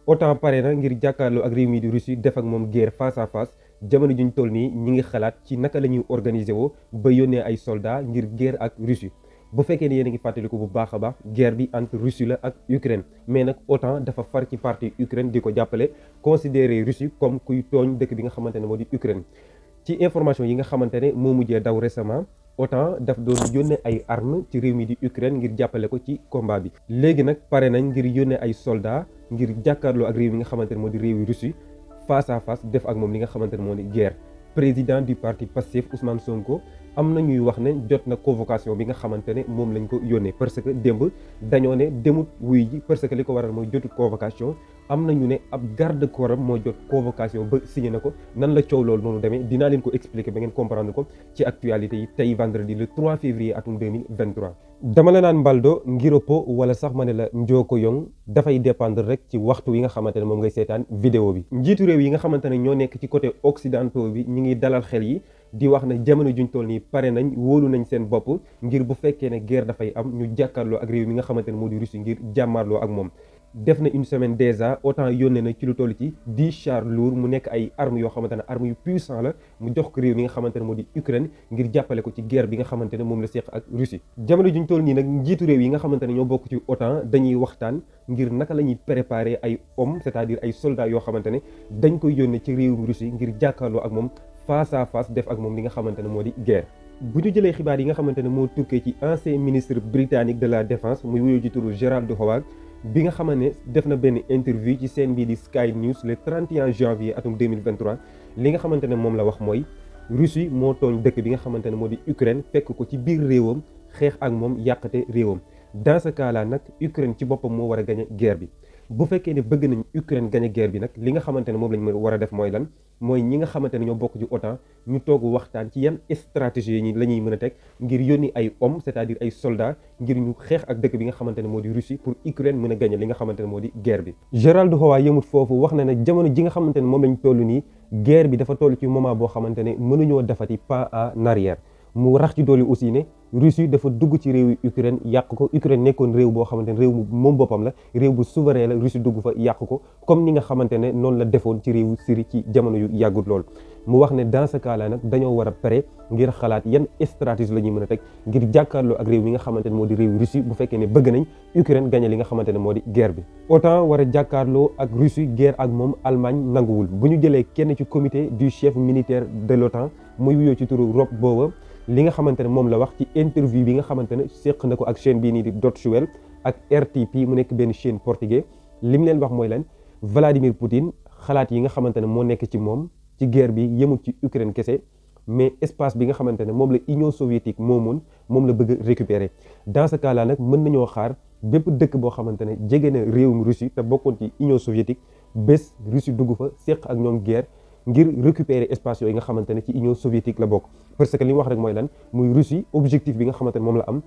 OTAN pare na ngir jàkkaarloo ak réew mi di Russie def ak moom guerre face à face jamono juñ toll nii ñi ngi xalaat ci naka la ñuy organiser woo ba yónnee ay soldats ngir guerre ak Russie. bu fekkee ne yéen a ngi fàttaliku bu baax a baax guerre bi entre Russie la ak Ukraine mais nag OTAN dafa far ci partie Ukraine di ko jàppale considérer Russie comme kuy tooñ dëkk bi nga xamante ne moo di Ukraine. ci information yi nga xamante ne moo mujjee daw récemment OTAN daf doon yónnee ay armes ci réew mi di Ukraine ngir jàppale ko ci combat bi. léegi nag pare nañ ngir yónnee ay soldats ngir jàkkaarloo ak réew mi nga xamante ne moo di réewi Russie face à face def ak moom li nga xamante ne moo di guerre. président du parti Pastef Ousmane Sonko am na ñuy wax ne jot na convocation bi nga xamante ne moom lañ ko yónnee parce que démb dañoo ne demut wuy ji parce que li ko waral mooy jotut convocation. am na ñu ne ab garde corps moo jot convocation ba signé na ko nan la coow loolu noonu demee dinaa leen ko expliquer ba ngeen comprendre ko ci actualité yi tey vendredi le 3 février atum 2023. dama la naan Mbaldo Ngiropo wala sax ma ne la Njoko Yong dafay dépendre rek ci waxtu wi nga xamante ne moom ngay seetaan vidéo bi. njiitu réew yi nga xamante ne ñoo nekk ci côté occidentaux bi ñi ngi dalal xel yi di wax ne jamono juñ toll nii pare nañ wóolu nañ seen bopp ngir bu fekkee ne guerre dafay am ñu jàkkaarloo ak réew mi nga xamante ne moo di Russie ngir jàmmaarloo ak moom. def na une semaine déjà OTAN yónnee na ci lu toll ci 10 chars lourds mu nekk ay armes yoo xamante ne armes yu puissant la mu jox ko réew mi nga xamante ne moo di Ukraine ngir jàppale ko ci guerre bi nga xamante ne moom la seq ak Russie. jamono juñ toll nii nag njiitu réew yi nga xamante ne ñoo bokk ci OTAN dañuy waxtaan ngir naka la ñuy préparer ay hommes c'est-à-dire ay soldats yoo xamante ne dañ koy yónnee ci réewum Russie ngir jàkkaarloo ak moom face à face def ak moom li nga xamante ne moo di guerre. bu ñu jëlee xibaar yi nga xamante ne moo tukkee ci ancien ministre britannique de la défense muy wuyoo ci turu Gerald Howard bi nga xamante ne def na benn interview ci seen bii di Sky News le 31 janvier atum 2023 li nga xamante ne moom la wax mooy Russie moo tooñ dëkk bi nga xamante ne moo di Ukraine fekk ko ci biir réewam xeex ak moom yàqate réewam dans ce cas là nag Ukraine ci boppam moo war a gagné guerre bi. bu fekkee ne bëgg nañ Ukraine gagné guerre bi nag li nga xamante ne moom lañ war a def mooy lan mooy ñi nga xamante ne ñoo bokk ci OTAN ñu toog waxtaan ci yan stratégie yi la ñuy mën a teg ngir yónni ay hommes c'est-à-dire ay soldats ngir ñu xeex ak dëkk bi nga xamante ne moo di Russie pour Ukraine mën a gagné li nga xamante ne moo di guerre bi. Gerald Howard yëmut foofu wax na ne jamono ji nga xamante ne moom lañ toll nii guerre bi dafa toll ci moment boo xamante ne mënuñoo defati pas en arrière. mu rax ci doole aussi ne Russie dafa dugg ci réewu Ukraine yàq ko Ukraine nekkoon réew boo xamante ne réew mu moom boppam la réew bu souverain la Russie dugg fa yàq ko comme ni nga xamante ne noonu la defoon ci réewu Syrie ci jamono yu yàggut lool. mu wax ne dans ce cas là nag dañoo war a pare ngir xalaat yan stratégie la ñuy mën a teg ngir jàkkaarloo ak réew mi nga xamante ne moo di réewu Russie bu fekkee ne bëgg nañ Ukraine gagné li nga xamante ne moo di guerre bi. OTAN war a jàkkaarloo ak Russie guerre ak moom Allemagne nanguwul bu ñu jëlee kenn ci comité du chef militaire de l'OTAN muy wuyoo ci turu Rob Bauer li nga xamante ne moom la wax ci interview bi nga xamante ne séq na ko ak chaîne bii nii di Deutsche Welle ak RTP mu nekk benn chaîne portugais li mu leen wax mooy lan Vladimir Poutine xalaat yi nga xamante ne moo nekk ci moom ci guerre bi yemul ci Ukraine kese mais espace bi nga xamante ne moom la Union soviétique moomoon moom la bëgg a récupérer dans ce cas là nag mën nañoo xaar bépp dëkk boo xamante ne jege na réewum Russie te bokkoon ci Union soviétique bés Russie dugg fa séq ak ñoom guerre ngir récupérer espace yooyu nga xamante ne ci Union soviétique la bokk parce que li mu wax rek mooy lan muy Russie objectif bi nga xamante ne moom la am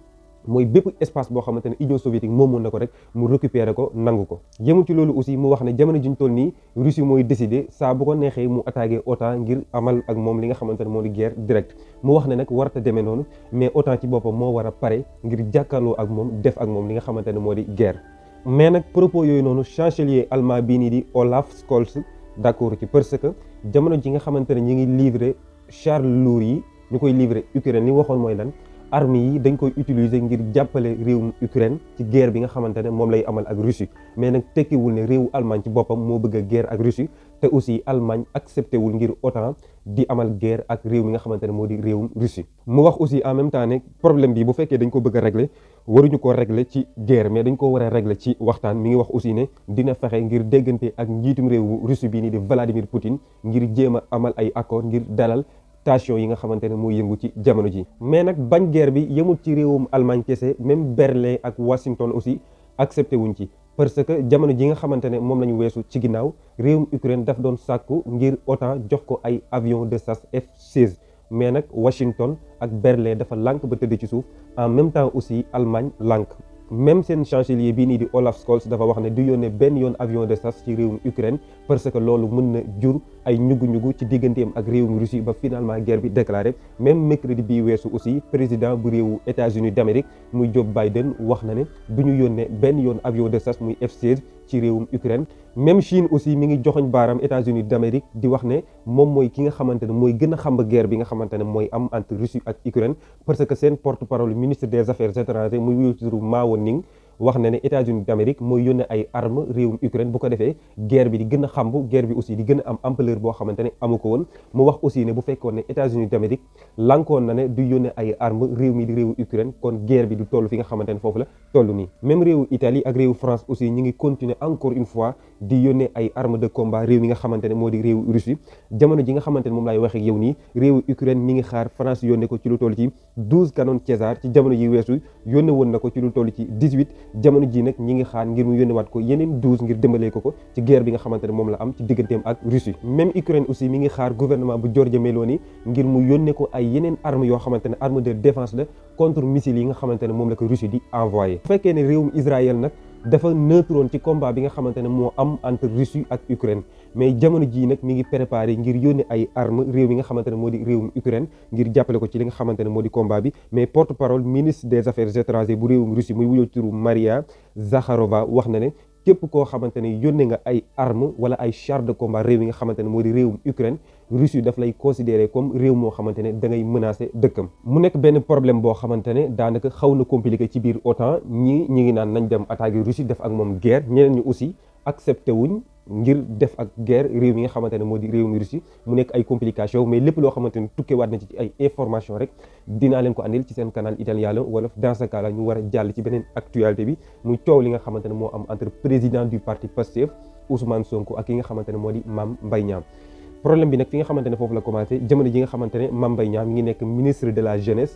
mooy bépp espace boo xamante ne Union soviétique moomoon na ko rek mu récupérer ko nangu ko. yemul ci loolu aussi mu wax ne jamono ji ñu toll nii Russie mooy décider saa bu ko neexee mu attaqué OTAN ngir amal ak moom li nga xamante ne moo di guerre direct mu wax ne nag warata demee noonu mais OTAN ci boppam moo war a pare ngir jàkkaarloo ak moom def ak moom li nga xamante ne moo di guerre. mais nag propos yooyu noonu chancelier allemand bii nii di Olaf Scholz d'accord ci parce que jamono ji nga xamante ne ñi ngi livrer chars lourds yi ñu koy livrer Ukraine li waxoon mooy lan armes yi dañ koy utiliser ngir jàppale réewum Ukraine ci guerre bi nga xamante ne moom lay amal ak Russie mais nag tekkiwul ne réewu Allemagne ci boppam moo bëgg a guerre ak Russie te aussi Allemagne accepté wul ngir OTAN di amal guerre ak réew mi nga xamante ne moo di réewum Russie. mu wax aussi en même temps ne problème bi bu fekkee dañ ko bëgg a régler waruñu ko régler ci guerre mais dañ ko war a régler ci waxtaan mi ngi wax aussi ne dina fexe ngir déggante ak njiitum réewu Russie bii nii di Vladimir Poutine ngir jéem a amal ay accord ngir dalal tension yi nga xamante ne moo yëngu ci jamono ji. mais nag bañ guerre bi yemul ci réewum Allemagne kese même Berlin ak Washington aussi accepté wuñ ci parce que jamono ji nga xamante ne moom la ñu weesu ci ginnaaw réewum Ukraine daf doon sàkku ngir OTAN jox ko ay avion de chasse F-16 mais nag Washington ak Berlin dafa lànk ba tëdd ci suuf en même temps aussi Allemagne lànk. même seen chancelier bii nii di Olaf Scholz dafa wax ne du yónnee benn yoon avion de chasse ci réewum Ukraine parce que loolu mën na jur ay ñugu-ñugu ci digganteem ak réewum Russie ba finalement guerre bi déclaré. même mercredi bii weesu aussi président bu réewu États-Unis d'Amérique muy Joe Biden wax na ne du ñu yónnee benn yoon avion de chasse muy F-16 ci réewum Ukraine. même Chine aussi mi ngi joxoñ baaram États-Unis d'Amérique di wax ne moom mooy ki nga xamante ne mooy gën a xam guerre bi nga xamante ne mooy am entre Russie ak Ukraine, parce que seen porte-parole ministre des affaires étrangères muy wuyu turu Mao Ning wax na ne États-Unis d'Amérique mooy yónnee ay armes réewum Ukraine, bu ko defee guerre bi di gën a xamb, guerre bi aussi di gën a am ampleur boo xamante ne amu ko woon. mu wax aussi ne bu fekkoon ne États-Unis d'Amérique lankoon na ne du yónnee ay armes réew mi di réewu Ukraine, kon guerre bi du toll fi nga xamante ne foofu la toll nii. même réewu Italie ak réewu France aussi ñi ngi continuer encore une fois di yónnee ay armes de combat réew mi nga xamante ne moo di réewu Russie. jamono ji nga xamante ne moom laay wax ak yow nii réewu Ukraine mi ngi xaar France yónnee ko ci lu toll ci 12 canon Caesar, ci jamono ji weesu yónnee woon na ko ci lu toll ci 18. jamono ji nag ñi ngi xaar ngir mu yónnewaat ko yeneen 12 ngir dimbalee ko ci guerre bi nga xamante ne moom la am ci digganteem ak Russie. même Ukraine aussi mi ngi xaar gouvernement bu Giorgia Meloni ngir mu yónnee ko ay yeneen armes yoo xamante ne arme de défense la contre missiles yi nga xamante ne moom la ko Russie di envoyé. bu fekkee ne réewum Israël nag dafa neutroon ci combat bi nga xamante ne moo am entre Russie ak Ukraine, mais jamono jii nag mi ngi préparé ngir yónnee ay armes réew mi nga xamante ne moo di réewum Ukraine ngir jàppale ko ci li nga xamante ne moo di combat bi. mais porte-parole ministre des affaires étrangères bu réewum Russie muy wuyoo turu Maria Zakharova wax na ne képp koo xamante ne yónnee nga ay armes wala ay chars de combat réew mi nga xamante ne moo di réewum Ukraine, Russie daf lay considérer comme réew moo xamante ne da ngay menacer dëkkam. mu nekk benn problème boo xamante ne daanaka xaw na compliqué ci biir OTAN, ñi ngi naan nañ dem attaquer Russie def ak moom guerre, ñeneen ñi aussi accepté wuñ ngir def ak guerre réew mi nga xamante ne moo di réewum Russie. mu nekk ay complications, mais lépp loo xamante ne tukkewaat na ci ay information rek dinaa leen ko andil ci seen canal italien wala dans ce cas là ñu war a jàll ci beneen actualité bi, muy coow li nga xamante ne moo am entre président du parti Pastef Ousmane Sonko ak ki nga xamante ne moo di Mame Mbaye Niang. problème bi nag fi nga xamante ne foofu la commencé jamono ji nga xamante ne Mame Mbaye Niang mi ngi nekk ministre de la jeunesse,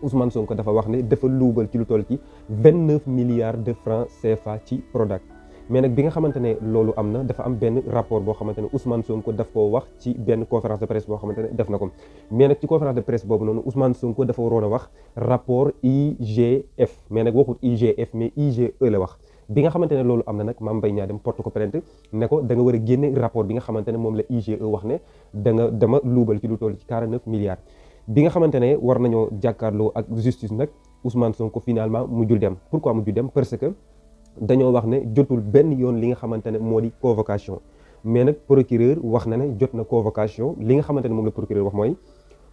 Ousmane Sonko dafa wax ne dafa luubal ci lu toll ci 29 milliards de francs CFA ci Prodac. mais nag bi nga xamante ne loolu am na dafa am benn rapport boo xamante ne Ousmane Sonko daf koo wax ci benn conférence de presse boo xamante ne def na ko. mais nag ci conférence de presse boobu noonu Ousmane Sonko dafa waroon a wax rapport IGF, mais nag waxut IGF mais IGE la wax. bi nga xamante ne loolu am na nag Mame Mbaye Niang dem porte ko plainte ne ko da nga war a génne rapport bi nga xamante ne moom la IGE wax ne dama luubal ci lu toll ci 49 milliards. bi nga xamante ne war nañoo jàkkaarloo ak justice nag Ousmane Sonko finalement mujjul dem. pourquoi mujjul dem? parce que dañoo wax ne jotul benn yoon li nga xamante ne moo di convocation, mais nag procureur wax na ne jot na convocation. li nga xamante ne moom la procureur wax mooy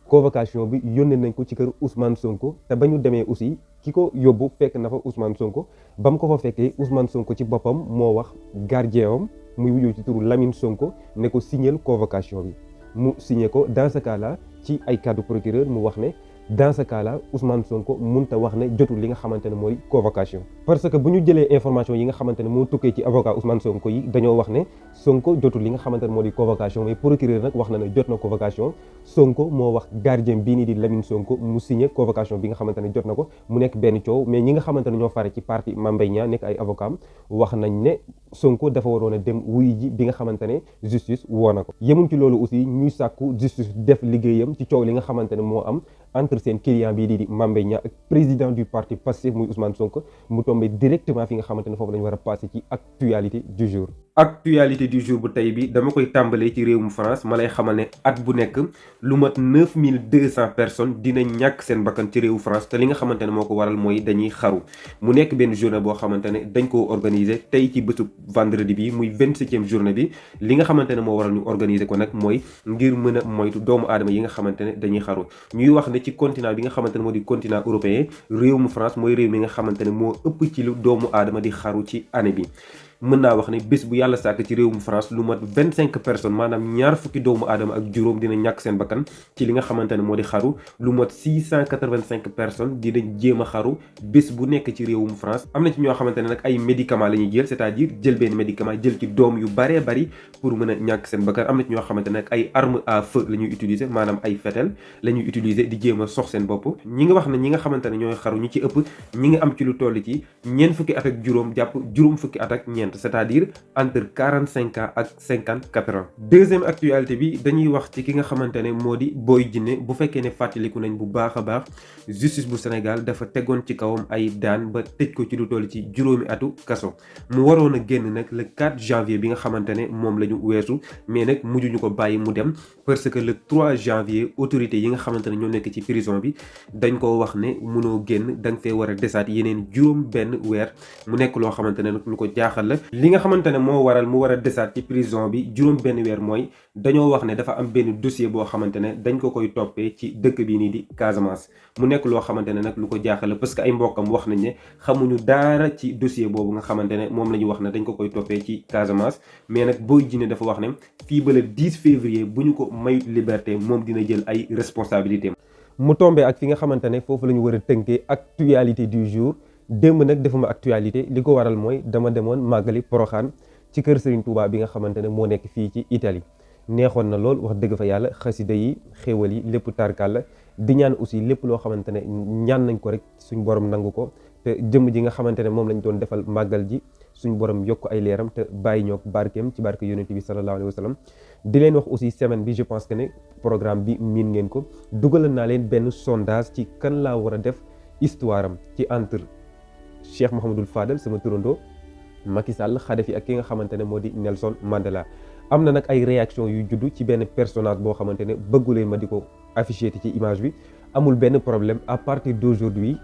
convocation bi yónnee nañ ko ci kër Ousmane Sonko, te ba ñu demee aussi ki ko yóbbu fekk na fa Ousmane Sonko. ba mu ko fa fekkee Ousmane Sonko ci boppam moo wax gardien am muy wuyoo ci turu Lamine Sonko ne ko signer convocation bi, mu signé ko. dans ce cas là ci ay cadre procureur mu wax ne dans ce cas là Ousmane Sonko mënta wax ne jotul li nga xamante ne mooy convocation, parce que bu ñu jëlee information yi nga xamante ne moo tukkee ci avocat Ousmane Sonko yi dañoo wax ne Sonko jotul li nga xamante ne moo di convocation, mais procureur nag wax na ne jot na convocation. Sonko moo wax gardien bii nii di Lamine Sonko mu signé convocation bi nga xamante ne jot na ko. mu nekk benn coow, mais ñi nga xamante ne ñoo fare ci parti Mame Mbaye Niang nekk ay avocat am wax nañ ne Sonko dafa waroon a dem wuyu ji bi nga xamante ne justice woo na ko. yemuñ ci loolu aussi ñuy sàkku justice def liggéeyam ci coow li nga xamante ne moo am entre seen client bii di Mame Mbaye Niang ak président du parti Pastef muy Ousmane Sonko, mu tombé directement fi nga xamante ne foofu la ñu war a passé ci actualité du jour. actualité du jour bu tey bi dama koy tàmbalee ci réewum France. ma lay xamal ne at bu nekk lu mat 9200 personnes dina ñàkk seen bakkan ci réewu France, te li nga xamante ne moo ko waral mooy dañuy xaru. mu nekk benn journée boo xamante ne dañ koo organiser tey ci bésub vendredi bi muy 27e journée bi. li nga xamante ne moo waral ñu organiser ko nag mooy ngir mën a moytu doomu aadama yi nga xamante ne dañuy xaru. ñuy wax ne ci continent bi nga xamante ne moo di continent européen, réewum France mooy réew mi nga xamante ne moo ëpp ci lu doomu aadama di xaru ci année bi. mën naa wax ne bés bu yàlla sàkk ci réewum France lu mat 25 personnes maanaam ñaar fukki doomu aadama ak juróom dina ñàkk seen bakkan ci li nga xamante ne moo di xaru. lu mat 685 personnes dinañ jéem a xaru bés bu nekk ci réewum France. am na ci ñoo xamante ne nag ay médicaments la ñuy jël, c'est-à-dire jël benn médicament jël ci doom yu baree bari pour mën a ñàkk seen bakkan. am na ci ñoo xamante ne nag ay armes à feu la ñuy utiliser, maanaam ay fetel la ñuy utiliser di jéem a sox seen bopp. ñi nga wax ne ñi nga xamante ne ñooy xaru ñi ci ëpp ñi nga am ci lu toll ci ñeent fukki at ak juróom jàpp juróom fukki at ak ñeent, c'est-à-dire entre 45 ans ak 54 ans. deuxième actualité bi dañuy wax ci ki nga xamante ne moo di Boy Djiné. bu fekkee ne fàttaliku nañ bu baax a baax justice bu Sénégal dafa tegoon ci kawam ay daan ba tëj ko ci lu toll ci juróomi atu kaso. mu waroon a génn nag le 4 janvier bi nga xamante ne moom la ñu weesu, mais nag mujjuñu ko bàyyi mu dem parce que le 3 janvier autorités yi nga xamante ne ñoo nekk ci prison bi dañ ko wax ne mënoo génn, da nga fee war a desaat yeneen juróom benn weer. mu nekk loo xamante ne nag lu ko jaaxal la, li nga xamante ne moo waral mu war a desaat ci prison bi juróom benn weer mooy dañoo wax ne dafa am benn dossier boo xamante ne dañ ko koy toppee ci dëkk bi nii di Casamance mu nekk loo xamante ne nag lu ko jaaxal parce que ay mbokkam wax nañ ne xamuñu dara ci dossier boobu nga xamante ne moom la ñu wax ne dañ ko koy toppee ci Casamance mais nag Boy Djiné dafa wax ne fii ba le 10 février bu ñu ko may liberté moom dina jël ay responsabilités. mu tombé ak fi nga xamante ne foofu la ñu war a tënkee actualité du jour démb nag defuma actualité li ko waral mooy dama demoon màggali Poroxaan ci kër Serigne Touba bi nga xamante ne moo nekk fii ci Italie neexoon na lool wax dëgg fa yàlla xasida yi xéewal yi lépp tarkal la di ñaan aussi lépp loo xamante ne ñaan nañ ko rek suñ borom nangu ko te jëmm ji nga xamante ne moom lañ doon defal màggal ji suñ borom yokk ay leeram te bàyyi ñook barkeem ci barke yonent bi sallallahu alayhi wa sallam di leen wax aussi semaine bi je pense que ne programme bi miin ngeen ko dugalal naa leen benn sondage ci kan laa war a def histoire am ci entre Cheikh Mouhamadul Fadel sama turandoo Macky Sall Kadhafi ak ki nga xamante ne moo di Nelson Mandela am na nag ay réaction yu juddu ci benn personnage boo xamante ne bëgguleen ma di ko affiché ci image bi amul benn problème à partir d'aujourd'hui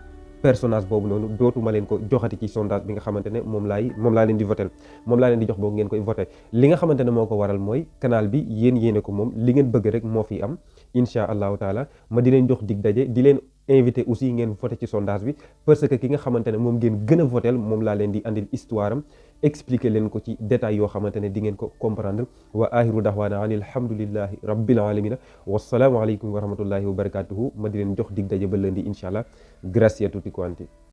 personnage boobu noonu dootuma leen ko joxati ci sondage bi nga xamante ne moom laa leen di voté moom laa leen di jox boobu ngeen koy voté li nga xamante ne moo ko waral mooy canal bi yéene ko moom li ngeen bëgg rek moo fi am incha allahu taala ma di leen jox dig daje di leen invité aussi ngeen voté ci sondage bi parce que ki nga xamante ne moom ngeen gën a votel moom laa leen di andil histoire am expliquer leen ko ci détails yoo xamante ne di ngeen ko comprendre wa ahiru dahwaana an alhamdulillahi rabbil alamina wassalaamu aleykum wa rahmatullahi wa barakatuhu ma di leen jox dig daje ba lundi incha allah grazie a tutti quanti